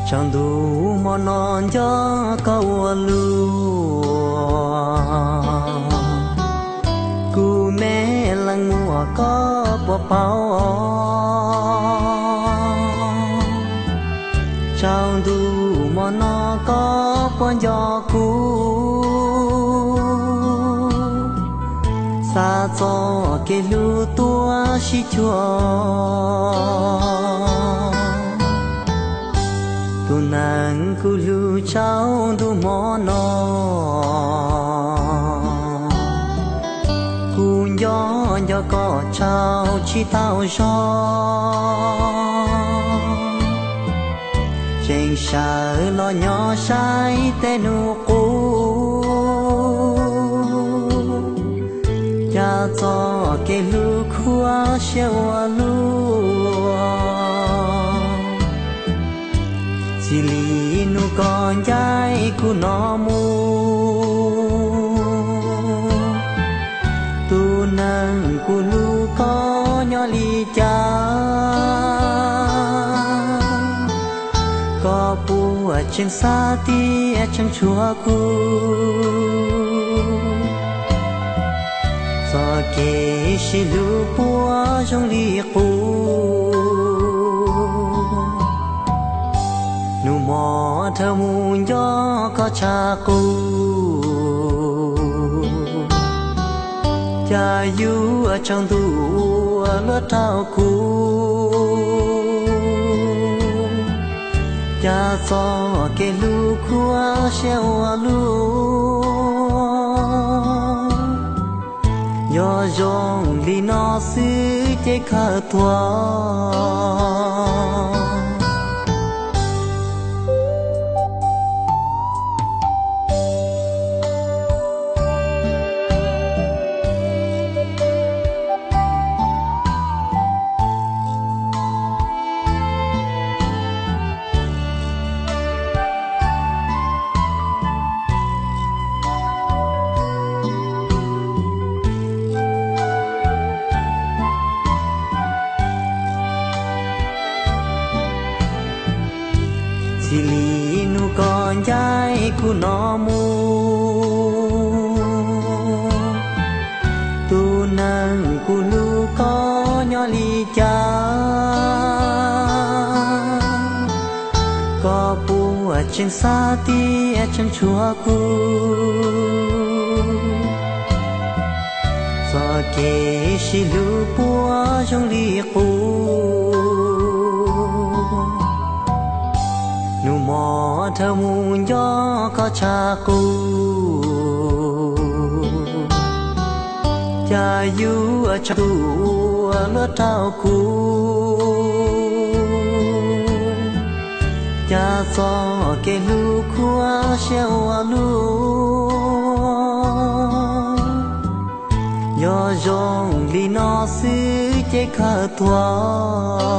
Tsaus ntuj hmo no nco koj ua luaj, kuv me leej muam koj puas paub? Tsaus ntuj hmo no koj puas nco kuv? Xa txoj kev hlub tuaj sib cuag, tus neeg kuv hlub tsaus ntuj hmo no. Kuv nco nco koj tsaus tsis tau zog, tseem sawv los nyob saib tej hnub qub, cas txoj kev hlub khuab siab ua luaj. Txij li hnub koj ncaim kuv no mus, tus neeg kuv hlub koj nyob li cas? Koj puas tseem xav tias tseem tshuav kuv? Txoj kev sib hlub puas zoo li qub? Hnub hmo dhawv mus nco koj tshaj qub, cas yuav tsaus ntuj ua luaj rau kuv, cas txoj kev hlub khuab siab ua luaj. Yog zoo li no xwb ces khaws thuam. Txij li hnub koj ncaim kuv no mus, tus neeg kuv hlub koj nyob li cas? Koj puas tseem xav tias tseem tshuav kuv? Txoj kev sib hlub puas zoo li qub? Hnub hmo dhawv mus nco koj tshaj qub, cas yuav tsaus ntuj ua luaj rau kuv, cas txoj kev hlub khuab siab ua luaj. Yog zoo li no xwb ces khaws thuam.